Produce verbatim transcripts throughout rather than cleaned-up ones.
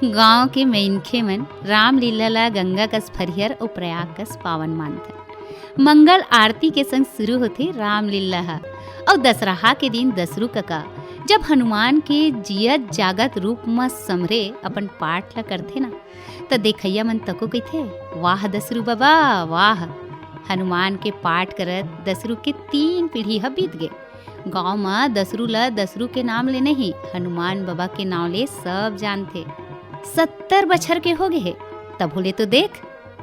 गांव के मनखे मन रामलीला ला गंगा कस फरियर अउ प्रयाग कस पावन मानथन। मंगल आरती के संग शुरू होथे रामलीला ह, अउ दशरहा के दिन दसरू कका जब हनुमान के जियत जागत रूप म समरे अपन पाठ ला करथे ना, त देखइया मन तको कहिथे, "वाह दसरू बाबा, वाह।" हनुमान के पाठ करत दसरू के तीन पीढ़ी ह बीत गे। गांव म दसरू ल दसरू के नाम ले नहीं, हनुमान बाबा के नाम ले सब जानथे। सत्तर बछर के हो गे हे, तभो ले तो देख,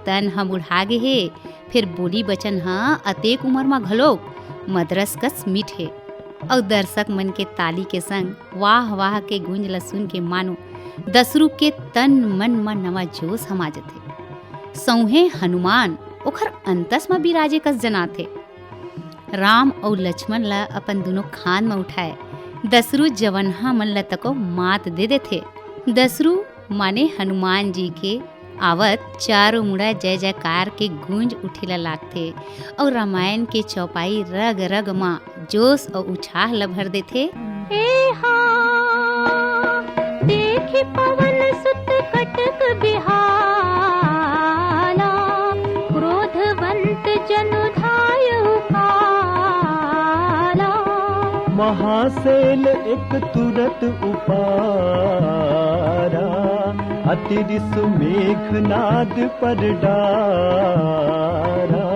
तन ह बुढ़ा गे हे, फेर बोली बचन ह अतेक उमर म घलोक मदरस कस मीठ हे। अउ दर्शक मन के ताली के संग वाह वाह के गूंज ल सुन के मानो दसरू के तन मन म नवा जोश हमा जथे। सौंहे हनुमान ओखर अंतस म बिराजे कस जनाथे। राम अउ लक्ष्मण ल अपन दुनों खांद म उठाए दसरू जवनहा मन ल तको मात दे देथे। दसरू माने हनुमान जी के आवत चारों मुड़ा जय जयकार के गूंज उठे ला लागथे अउ रामायण के चौपाई रग रग म जोश अउ उछाह ल भर देथे। ए हा, देखि पवन सुत कटक बिहाला, क्रोधवंत जनु धायउ काला। महासेन एक तुरत उपारा, अति रिसु मेघनाद पर डारा।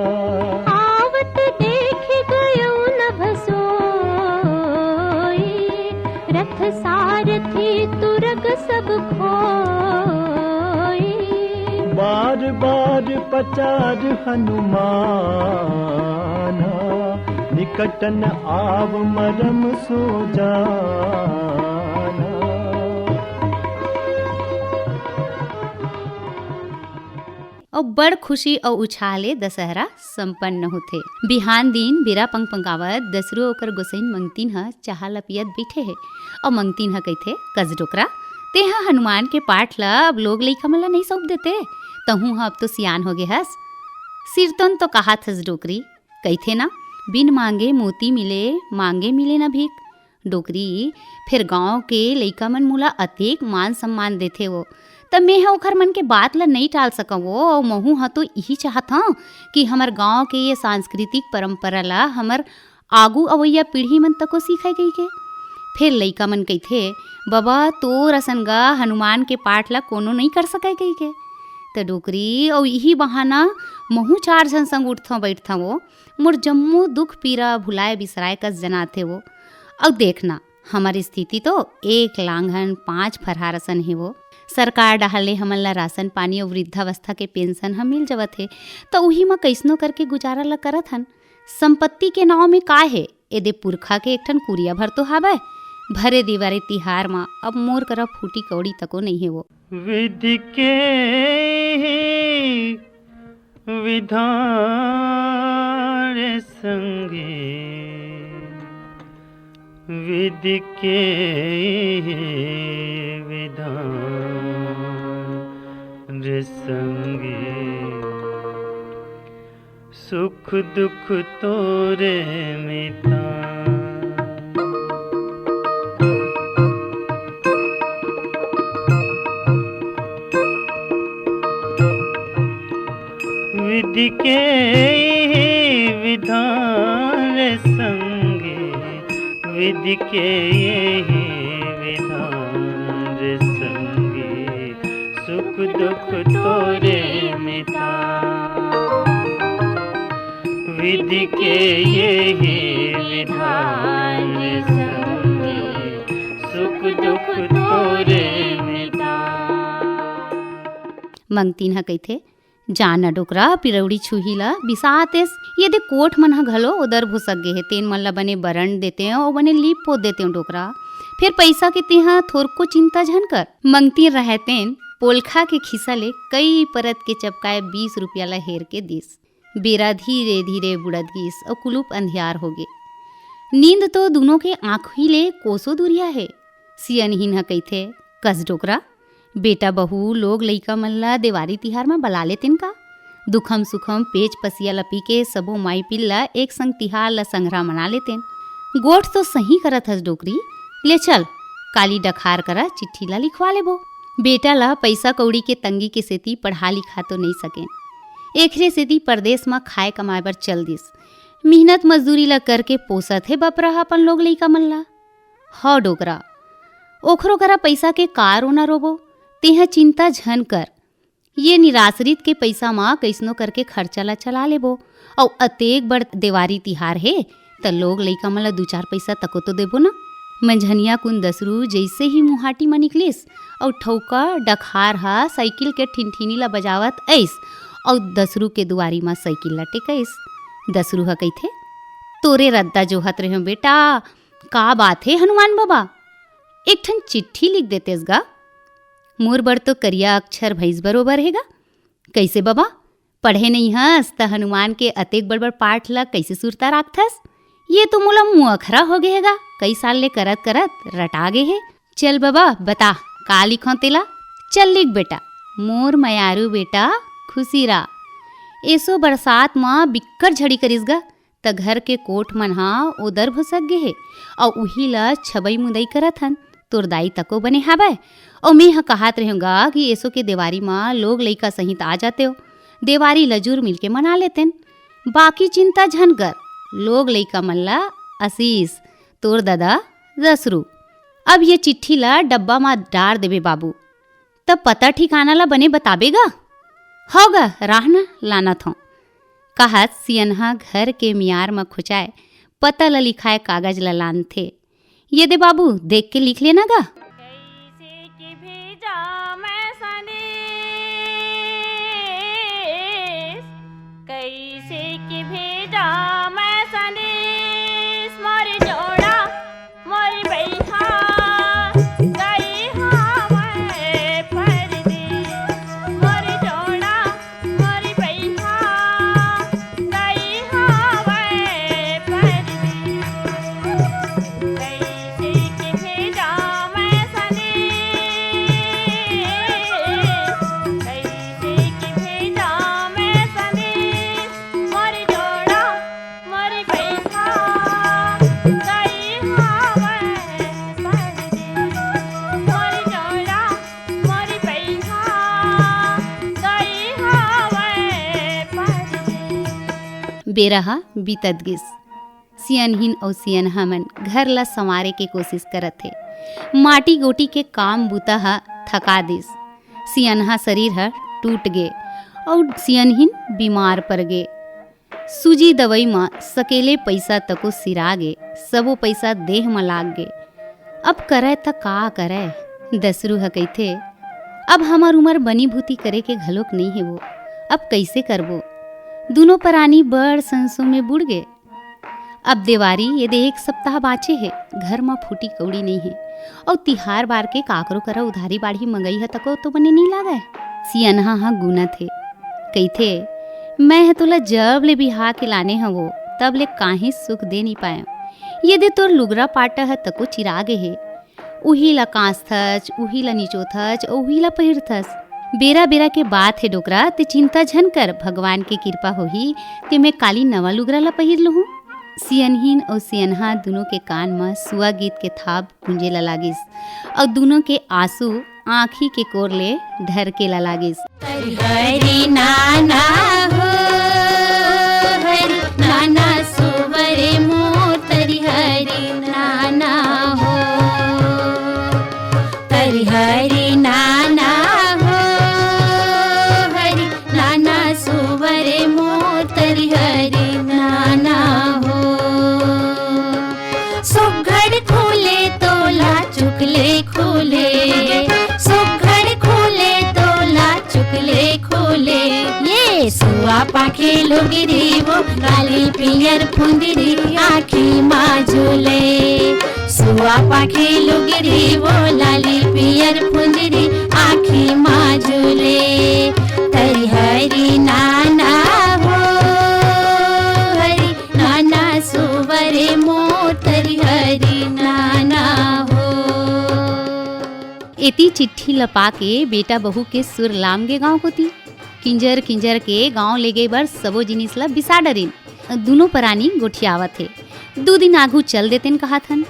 आवत देखि गयो नभ सोई, रथ सारथी तुरग सब खोई। बार बार पचार हनुमाना, निकट न आव मरम सो जाना। अउ बड़ खुशी अउ उछाह ले दशहरा संपन्न होथे। बिहान दिन बेरा पंगपंगावत दसरू ओकर गोसइन मंगतिन ह चाहा ल पियत बइठे हे। अउ मंगतिन ह कहिथे, "कस डोकरा, तेंह हनुमान के पाठ ल अब लोग लइका मन ल नइ सौंप देते? तहूं ह अब तो सियान होगे हस। सिरतोन तो कहाथस डोकरी, कहिथे ना, बिन मांगे मोती मिले, मांगे मिले ना भीख।" डोकरी, फेर गांव के लइका मन मोला अतेक मान सम्मान देथे वो, त मेंह ओखर मन के बात ल नइ टाल सकंव वो। अउ महूं ह तो इही चाहत हंव कि हमर गांव के ये सांस्कृतिक परंपरा ल हमर आगू अवइया पीढ़ी मन तको सीखय कहिके। फेर लइका मन कहिथे, "बबा, तोर असन गा हनुमान के पाठ ल कोनो नइ कर सकय," कहिके। त डोकरी, "अउ इही बहाना महूं चार झन संग उठथंव बइठथंव वो, मोर जम्मो दुख पीरा भुलाय बिसराय कस जनाथे वो। अउ देखना, हमर स्थिति तो एक लांघन पांच फरहार असन हे वो। सरकार डहार ले हमन ल राशन पानी अउ वृद्धावस्था के पेंशन ह मिल जवत हे, त उही म कइसनो करके गुजारा ल करत हन। संपत्ति के नांव में का हे? एदे पुरखा के एक ठन कुरिया भर तो हावय। भरे दिवारी तिहार म अब मोर करा फूटी कौड़ी तको नइ हे वो।" विधि के ही विधान संगी, विधि के ही विधान संगी, सुख दुख तोरे मितान। विधि के ही विधान संगी, विधि के ही विधान संगी, सुख दुख तोरे मितान। विधि के यही विधान संगी, सुख दुख तोरे मितान। मंगतीन ह कहिथे, "जा न डोकरा, पिरौड़ी छुही ला बिसातेस, ये दे कोठ मन ह घलो ओदर भुसक गे हे, तेन मन ला बने बरन देतेंव अउ बने लीप पोत देतेंव डोकरा। फेर पइसा के तेंहा थोरको चिंता झन कर।" मंगतीन रहय तेन पोलखा के खिसा ले कई परत के चपकाए बीस रुपया ला हेर के दिस। बेरा धीरे-धीरे बुड़त गिस अउ कुलुप अंधियार होगे। नींद तो दूनों के आंखी ले कोसों दूरिहा हे। सियनहिन ह कहिथे, "कस डोकरा, बेटा बहू लोग लइका मन ला देवारी तिहार म बला लेतेन का? दुखम सुखम पेच पसिया ल पी के सबो माई पिल ला एक संग तिहार ला संघरा मना लेतेन। गोठ तो सही करत हस डोकरी, ले चल, काली डखार करा चिट्ठी ला लिखवा लेबो।" बेटा ला पइसा कौड़ी के तंगी के सेती पढ़ा लिखा तो नइ सकेन, एखरे सेती परदेस म खाए कमाए बर चल दिस। मिहनत मजदूरी ला करके पोसत हे बपरा ह अपन लोग लइका मन ला। हव डोकरा, ओखरो करा पइसा के का रोना रोबो, तेंह चिंता झन कर। ये निराश्रित के पइसा म कइसनो करके खर्चा ला चला लेबो। अउ अतेक बड़ देवारी तिहार हे, त लोग लइका मन ला दू चार पइसा तको तो देबो ना। मंझनिया कुन दसरू जइसे ही मुहाटी म निकलिस, अउ ठउका डखार ह साइकिल के ठिनठिनी ला बजावत अइस, अउ दसरू के दुवारी म साइकिल ला टेकइस। दसरू ह कहिथे, "तोरे रद्दा जोहत रेहेंव बेटा, का बात हे हनुमान बबा, एक ठन चिट्ठी लिख देतेस गा।" मोर बर तो करिया अक्षर भैंस बरोबर हे गा। कइसे बबा, पढ़े नइ हस त हनुमान के अतेक बड़ बड़ पाठ ल कइसे सुरता राखथस? ये तो मोला मुअखरा हो गे हे गा, कई साल ले करत करत रटा गे हे। चल बबा, बता, का लिखों तेला? चल लिख बेटा, मोर मयारू बेटा खुशी रा। एसो बरसात म बिक्कट झड़ी करिस गा, त घर के कोठ मन ह ओदर भुसक गे हे, अउ उही ल छबई मुदई करत हन। तोर दाई तको बने हावय, अउ मेंह कहत रेहेंव गा कि एसो के देवारी म लोग लइका सहित आ जातेव, देवारी ल जुर मिल के मना लेतेन। बाकी चिंता झन कर, लोग लइका मन ल आशीष, तोर ददा दसरू। अब ये चिट्ठी ल डब्बा म डार देबे बाबू, त पता ठिकाना ल बने बताबे गा। हव गा, राह न लानत हंव। कहत सियनहा घर के मियार म खुचाए पता ल लिखाए कागज ल लानथे। ये दे बाबू, देख के लिख लेना गा। कैसे के भेजा मैं संदेश, कैसे के भेजा मैं संदेश, मोर जोड़ा मोर बइहा गई हवय परदेस, मोर जोड़ा मोर बइहा गई हवय परदेस। कैसे के भेजा मैं संदेस, कैसे के भेजा मैं संदेस, मोर जोड़ा मोर बइहा गई हवय परदेस, मोर जोड़ा मोर बइहा गई हवय परदेस। बेरा ह बीतत गिस। सियनहिन अउ सियनहा मन घर ला संवारे के कोशिश करत हे। माटी गोटी के काम बूता ह थका दिस। सियनहा शरीर ह टूट गे अउ सियनहिन बीमार पर गे। सूजी दवई म सकेले पइसा तको सिरा गे, सबो पइसा देह म लाग गे। अब करय त का करय? दसरू ह कहिथे, "अब हमर उमर बनी भूती करे के घलोक नइ हे वो, अब कइसे करबो?" दूनों परानी बड़ संसो में बुड़ गे। अब देवारी ये दे एक सप्ताह बाँचे हे, घर म फूटी कौड़ी नइ हे, अउ तिहार बार के काकरो करा उधारी बाढ़ी मंगई ह तको तो बने नइ लागय। सियनहा ह गुनत हे, कहिथे, "मैं ह तोला जब ले बिहा के लाने हवो, तब ले काहीं सुख दे नइ पायेंव। ये दे तोर लुगरा पाटा ह तको चिरा गे हे, उही ला कांसथच, उही ला निचोथच, अउ उही ला पहिरथस। बेरा बेरा के बात हे डोकरा, ते चिंता झन कर, भगवान के किरपा होही, ते मैं काली नवा लुगरा ला पहिर लुहूं।" सियनहिन अउ सियनहा दूनों के कान म सुआ गीत के थाप गूंजे ला लागिस, अउ दूनों के आंसू आंखी के कोर ले ढरके ला लागिस। तरिहरी नाना हो, हरी नाना सुवरे मोर तरिहरी नाना हो, तरिहरी नाना हो, हरी नाना सुवरे मोर तरिहरी नाना हो। सुघड़ खुले तोला चुकले खुले, सुघड़ खुले तोला चुकले खुले। ये सुआ पाखे लुगरी वो, लाली पियर फुंदरी आँखी मा झूले। सुआ पाखे लुगरी वो, लाली पियर फुंदरी आँखी मा झूले। तरिहरी नाना हो, हरी नाना सुवरे मोर तरिहरी नाना हो। एती चिट्ठी ल पाके बेटा बहू के सुर लाम गे गांव कोती। किंजर किंजर के गांव ले गे बर सबो जिनिस ल बिसा डरिन। दूनों परानी गोठियावत हे। दू दिन आघू चल देतेन कहत हन।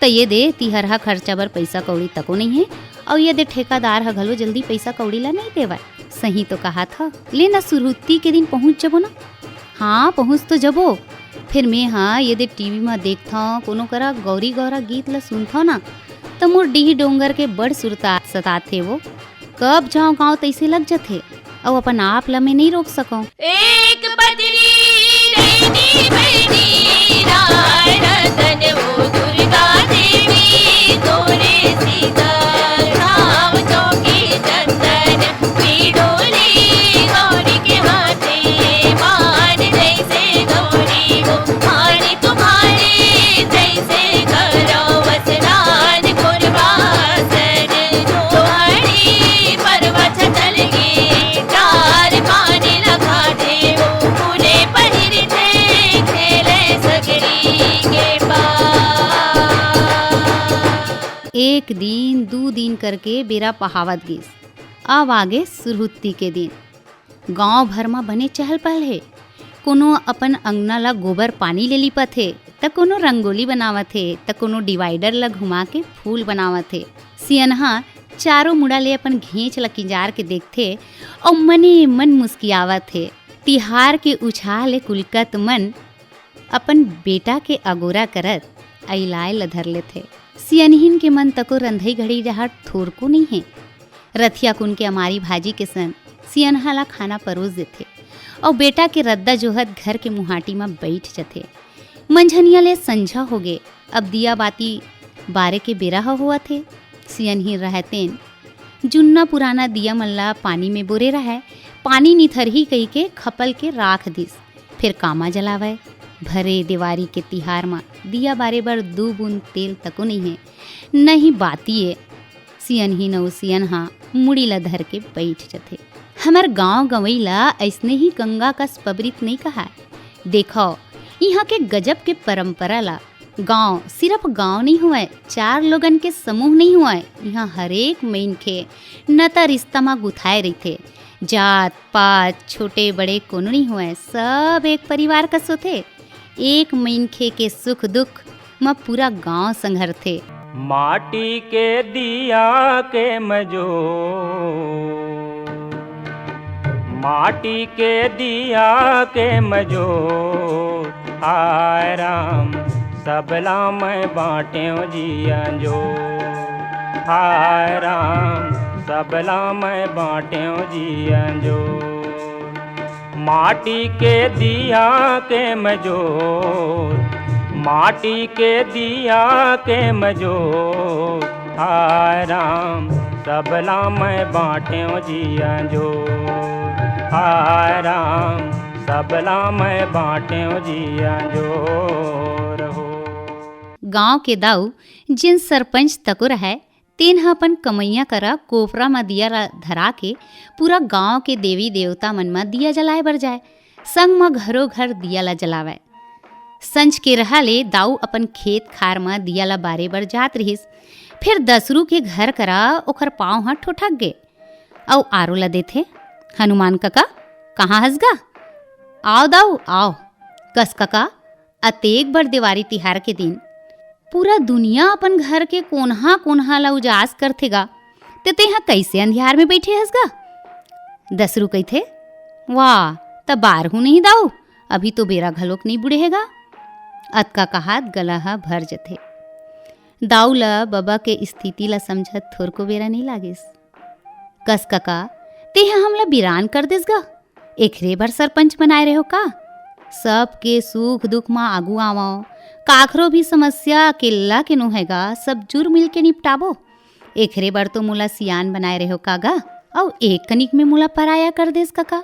त ये दे तिहर ह खर्चा बर पइसा कौड़ी तको नइ हे। अउ ये दे ठेकादार ह घलो जल्दी पइसा कौड़ी ला नइ देवय। सही तो कहात ह, ले ना सुरहुत्ती के दिन पहुंच जबो ना। हाँ, पहुंच तो जबो। फिर में हा ये दे टीवी म देखथंव, कोनो करा गौरी गौरा गीत ला सुनथंव ना, त मोर डीह डोंगर के बड़ सुरता सताथे वो। कब जांव गांव तइसे लग जथे, अउ अपन आप ला में नइ रोक सकंव। एक पतली रेंगी बैठी राय रतन ओ दुर्गा देवी, तोरे सीता धाम चौकी चंदन पीडोली गौरी के हाथे मान जैसे गौरी वो मान तुम्हारे जैसे करो स्नान गुरबासन जोहरी पर्वत चल गे तार पानी लगा दे वो पूरे पहिर थे खेले सगरी के पार। एक दिन, दू दिन करके बेरा पहावत गिस। अब आगे सुरहुत्ती के दिन। गांव भर म बने चहल पहल हे। कोनो अपन अंगना ला गोबर पानी ले लिपत हे, त कोनो रंगोली बनावत हे, त कोनो डिवाइडर ला घुमा के फूल बनावत हे। सियनहा चारों मुड़ा ले अपन घेंच ला किंजार के देखथे अउ मने मन मुस्कियावत हे। तिहार के उछाह ले कुलकत मन अपन बेटा के अगोरा करत अइलाय ल धर लेथे। सियनहिन के मन तको रंधई घड़ी डहर थोरको नइ हे। रथिया कुन के अमारी भाजी के संग सियनहा ला खाना परोस देथे अउ बेटा के रद्दा जोहत घर के मुहाटी म बइठ जथे। मंझनिया ले संझा होगे, अब दिया बाती बारे के बेरा ह होवत हे। सियनहिन रहय तेन जुन्ना पुराना दिया मन ला पानी में बोरे रहय, पानी निथरही कहिके खपल के राख दिस। फेर कामा जलावय? भरे देवारी के तिहार म दिया बारे बर दू बूंद तेल तको नइ हे, न ही बाती ए। सियनहिन अउ सियनहा मुड़ी ला धर के बइठ जथे। हमर गांव गंवई ला अइसने ही गंगा कस पबरित नइ कहाय। देखव, इहां के गजब के परंपरा ला। गांव सिर्फ गांव नइ होवय, चार लोगन के समूह नइ होवय। इहां हरेक मनखे नता रिश्ता म गुथाए रहिथे। जात पात, छोटे बड़े कोनो नइ होवय, सब एक परिवार कस होथे। एक मनखे के सुख दुख म पूरा गांव संघरथे। माटी के दिया के मजो, माटी के दिया के मजो, हाय राम, सबला मैं बांटेव जिया जो, हाय राम, सबला मैं बांटेव जिया जो। माटी के दिया के मजो, माटी के दिया के मजो, हाय राम, सबला मैं बांटेव जिया जो, हाय राम, सबला मैं बांटेव जिया जो रहो। गांव के दाऊ जेन सरपंच तको रहय, तेन ह अपन कमइया करा कोपरा म दिया ला धरा के पूरा गांव के देवी देवता मन म दिया जलाए बर जाय, संग म घरो घर दिया ला जलावय। संझ के रहा ले दाऊ अपन खेत खार म दिया ला बारे बर जात रिहिस। फेर दसरू के घर करा ओखर पांव ह ठोठक गे अउ आरो ला देथे, "हनुमान कका, कहाँ हस गा? आव दाऊ, आव।" कस कका, अतेक बड़ देवारी तिहार के दिन पूरा दुनिया अपन घर के कोनहा कोनहा ला उजास करथे गा, ते तेहा कइसे अंधियार में बइठे हस गा? दसरू कहिथे, "वाह, त बारहूं नहीं दाऊ, अभी तो बेरा घलोक नइ बुड़े हे गा।" अतका कहात गला ह भर जथे। दाऊ ल बबा के स्थिति ल समझत थोरको बेरा नइ लागिस। "कस कका, तेहा हमला बिरान कर देस गा? एखरे बर सरपंच बनाए रेहो का? सबके सुख दुख म आगू आवंव, काखरो भी समस्या अकेल्ला के नोहय गा, सब जुर मिल के निपटाबो। एखरे बर तो मोला सियान बनाए रेहो का गा? अउ एक कनिक में मोला पराया कर देस कका।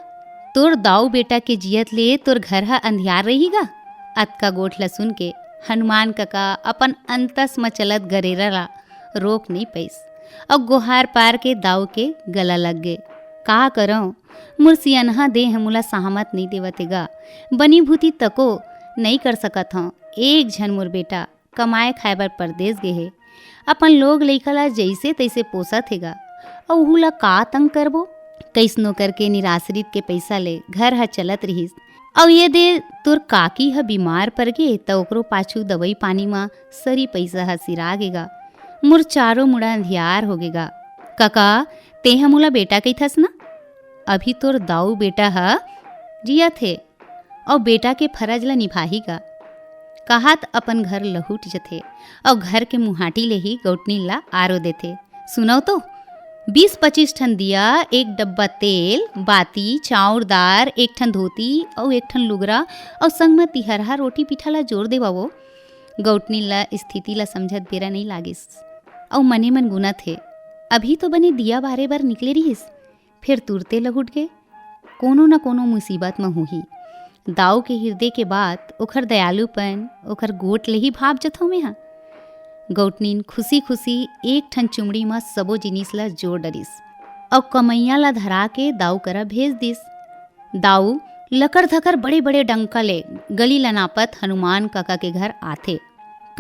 तोर दाऊ बेटा के जियत ले तोर घर ह अंधियार रही गा।" अतका गोठ ल सुन के हनुमान कका अपन अंतस म चलत गरेरा ला रोक नइ पइस अउ गोहार पार के दाऊ के गला लग गे। "का करंव, मोर सियनहा देह मोला साहमत नइ देवत हे गा, बनी भूती तको नइ कर सकत हंव। एक झन मोर बेटा कमाए खाए बर परदेस गे हे, अपन लोग लइका ला जइसे तइसे पोसत हे गा, अउ उहू ला का तंग करबो? कइसनो करके निराश्रित के पइसा ले घर ह चलत रिहिस। अउ ये दे तोर काकी ह बीमार पर गे, त ओकरो पाछू दवई पानी म सरी पइसा ह सिरा गे गा। मोर चारों मुड़ा अंधियार हो गे गा। "कका, तेंह मोला बेटा कहिथस ना? अभी तोर दाऊ बेटा ह जियत हे, अउ बेटा के फरज ल निभाही गा।" कहत अपन घर लहुट जथे, अउ घर के मुहाटी ले ही गौटनी ला आरो देथे। सुनव तो, बीस पच्चीस ठन दिया, एक डब्बा तेल, बाती, चाउर, दार, एक ठन धोती अउ एक ठन लुगरा, अउ संग म तिहरहा रोटी पीठा ला जोर देवा वो। गौटनी ला स्थिति ला समझत बेरा नइ लागिस, अउ मने मन गुनत हे, अभी तो बने दिया बारे बर निकले रिहिस, फेर तुरते लहुट गे। कोनो न कोनो मुसीबत म होही। दाऊ के हिरदे के बात, ओखर दयालुपन, ओखर गोठ ले ही भाप जथव मेंहा। गौटनीन खुशी-खुशी एक ठन चुमड़ी म सबो जिनिस ल जोर डरिस, अउ कमइया ल धरा के दाऊ करा भेज दिस। दाऊ लकर-धकर बड़े-बड़े डंका ले गली ल नापत हनुमान कका के घर आथे।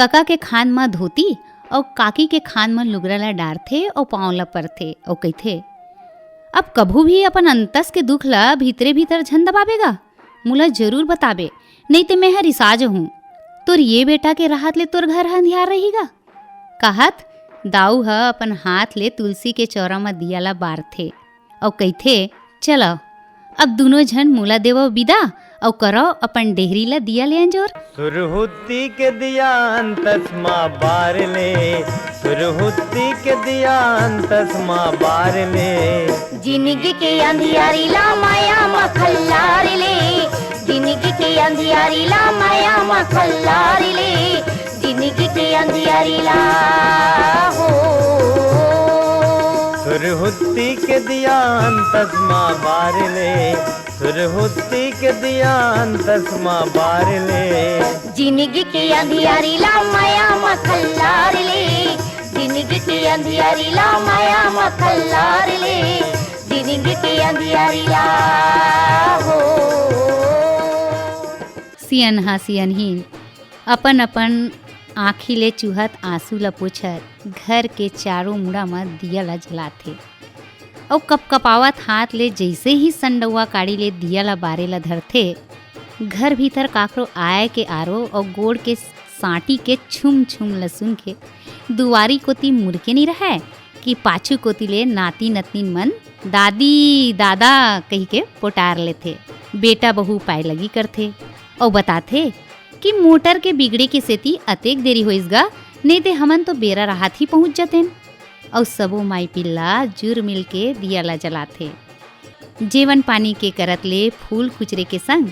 कका के खान म धोती अउ काकी के खान म लुगरा ल डारथे अउ पाँव ल परथे अउ कहिथे, "अब कभू भी अपन अंतस के दुख ल भीतरे-भीतर झन दबाबे गा, मोला जरूर बताबे, नइ ते मेंह रिसा जहूँ। तोर ये बेटा के रहत ले तोर घर ह अंधियार रही गा।" कहत दाऊ ह अपन हाथ ले तुलसी के चौरा म दिया ल बारथे अउ कहिथे, "चलव, अब दूनों झन मोला देवव बिदा अउ करव अपन डेहरी ल दिया ले अंजोर।" सुरहुत्ती के दिया अंतस मा बार ले, सुरहुत्ती के दिया अंतस मा बार ले। जिनगी के अंधियारी ला माया मा खल्लार ले, जिनगी के अंधियारी ला माया मा खल्लार ले, जिनगी के अंधियारी ला हो। सुरहुत्ती के दिया अंतस मा बार ले, सुरहुत्ती के दिया अंतस मा बार ले। जिनगी के अंधियारी ला माया मा खल्लार ले, जिनगी के अंधियारी ला माया मा खल्लार ले, जिनगी के अंधियारी ला हो। सियनहा सियनहीन अपन-अपन आँखी ले चुहत आंसू ल पोंछत घर के चारों मुड़ा म दिया ल जलाथे। अउ कपकपावत हाथ ले जइसे ही संडउवा काड़ी ले दिया ल बारे ल धरथे, घर भीतर काकरो आय के आरो अउ गोड़ के सांटी के छुम-छुम ल सुन के दुवारी कोती मुड़ के नी रहय कि पाछू कोती ले नाती-नतनीन मन "दादी, दादा" कहिके पोटार लेथे। बेटा बहू पाय लगी करथे अउ बताथे कि मोटर के बिगड़े के सेती अतेक देरी होइस गा, नइ ते हमन तो बेरा राहत ही पहुंच जतेन। अउ सबो माई पिल्ला जुर मिल के दिया ला जलाथे। जेवन पानी के करत ले फूल खुचरे के संग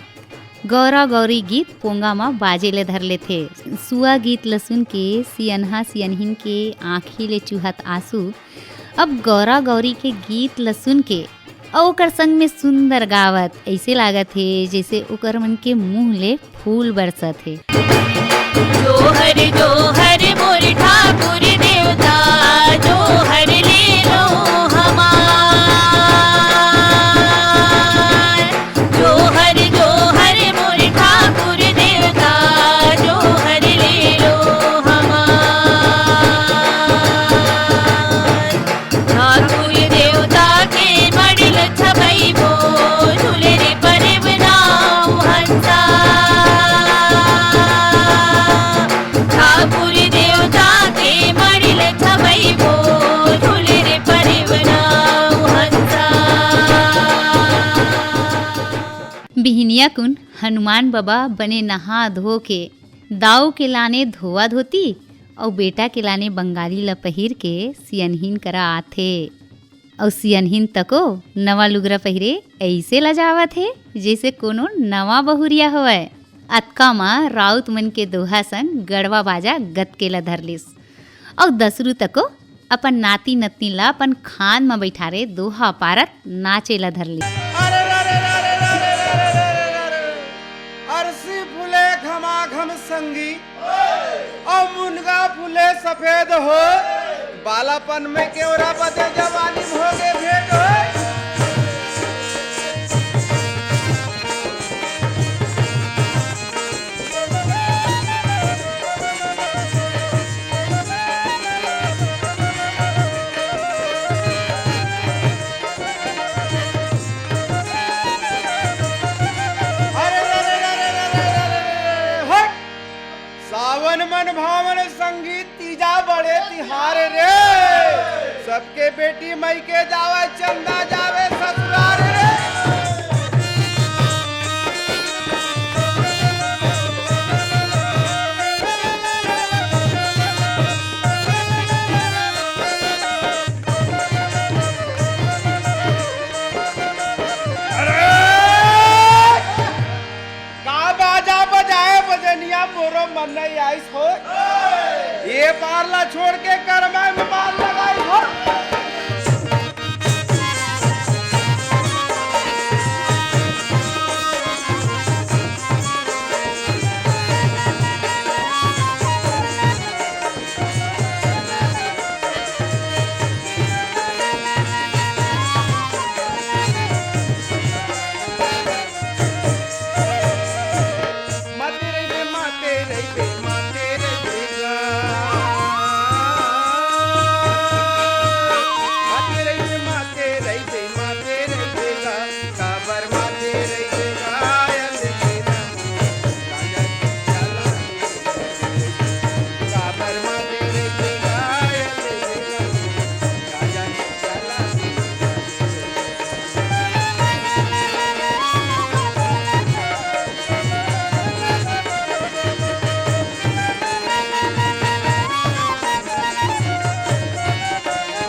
गौरा गौरी गीत पोंगा म बाजे ले धर लेथे। सुआ गीत ल सुन के सियनहा सियनहिन के आँखी ले चुहत आंसू अब गौरा गौरी के गीत ल सुन के अउ ओकर संग में सुंदर गावत अइसे लागत हे, जइसे ओकर मन के मुंह ले फूल बरसत हे। जोहर, जोहर मोर ठाकुर देवता, जोहर ले लो हमार। जोहर, जोहर मोर ठाकुर देवता, जोहर ले लो हमार। ठाकुर देवता के मड़िल छबइबो, झूले रे परेव नाव हंसा। ठाकुर देवता के मड़िल छबइबो, झूले रे परेव नाव हंसा। बिहनिया कुन हनुमान बबा बने नहा धो के दाऊ के लाने धोवा धोती अउ बेटा के लाने बंगाली ल पहिर के सियनहीन करा आथे। अउ सियनहीन तको नवा लुगरा पहिरे अइसे लजावत हे, जइसे कोनो नवा बहुरिया होवय। अतका म राउत मन के दोहा संग गड़वा बाजा गतके ल धर लिस। अउ दसरू तको अपन नाती नतनी ला अपन खान म बइठारे दोहा पारत नाचे ला धर लिस। अरे रे रे रे रे रे रे रे रे रे रे। अरसी फूले घमाघम संगी, अउ मुनगा फूले सफेद हो। बालापन में केवरा बदे जवानी भोगे भेंट हो। अरे रे रे रे रे रे रे रे रे, हट! सावन मन भावन संगीत तीजा बड़े तिहार रे। सबके बेटी मइके जावय, चंदा जावय ससुरार रे। अरे! का बाजा बजाए बजनिया, मोरो मन नहीं आइस हो। ये पार ला छोड़ के करमाय में पार लगाइस हो।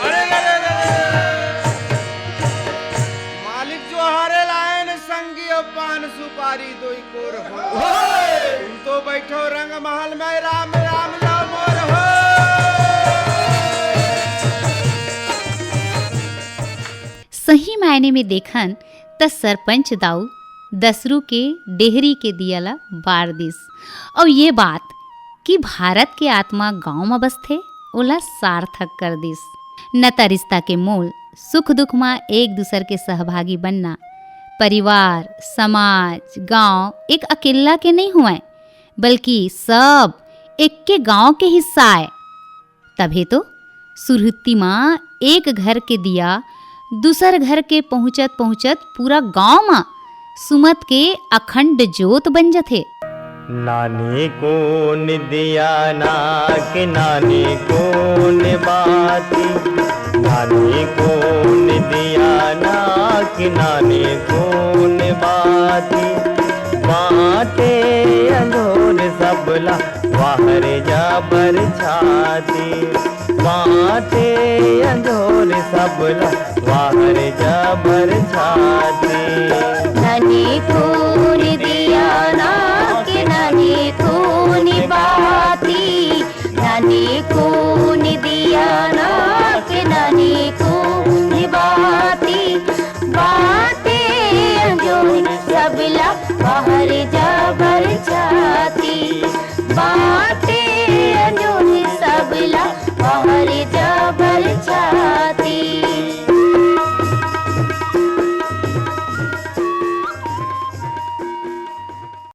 अरे, अरे, अरे, अरे। मालिक जो हरे लायन संगी अउ पान सुपारी दोई कोर हो। तुम तो बैठो रंग महल में, राम राम लो मोर हो। सही मायने में देखन त सरपंच दाऊ दसरू के डेहरी के दिया ला बार दिस। अउ ये बात कि भारत के आत्मा गांव म बसथे, ओला सार्थक कर दिस। न त रिश्ता के मोल सुख दुख म एक दूसर के सहभागी बनना। परिवार, समाज, गांव एक अकेल्ला के नइ होवय, बल्कि सब एक्के गांव के हिस्सा आय। तभे तो सुरहुत्ती म एक घर के दिया दूसर घर के पहुंचत पहुंचत पूरा गांव म सुमत के अखंड जोत बन जथे। नानी कोन दिया ना के नानी कोन बाती, नानी कोन दिया ना के नानी कोन बाती, बांटे अंजोर सबला वाहर जाबर छाती, बांटे अंजोर सबला वाहर जाबर छाती। नानी कोन दिया ना